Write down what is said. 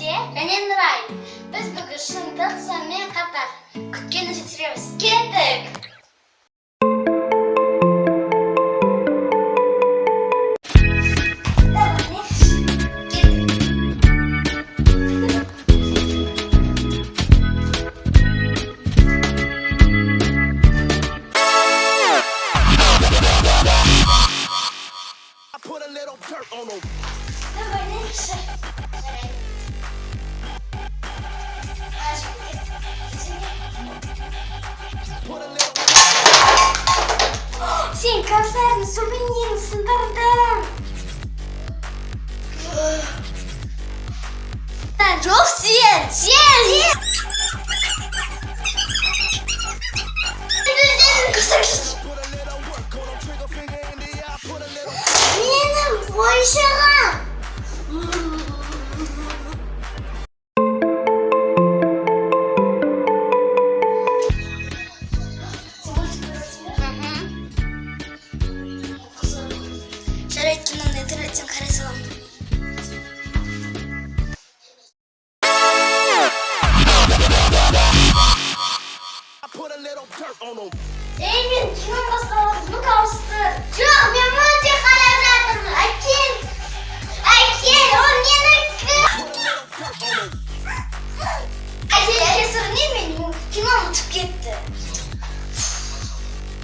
Әсия және Нұрай. Біз бүгін шындық, сонымен қатар күткен нәрсе түсіреміз. Кеттік! Давай, кеттік. I put a little dirt on them. Давай, дальше. Жарайды. Put a little Сен косарың сувенирін сындырдың. Та жоқ, сен, сен. Сен косарсың. Put a little work on them. Trigger finger in the eye. Put a little Менің ойыншығым. Сен мультик көресің бе? Жарайды, киноны интернеттен қарай саламын. I put a little dirt on them.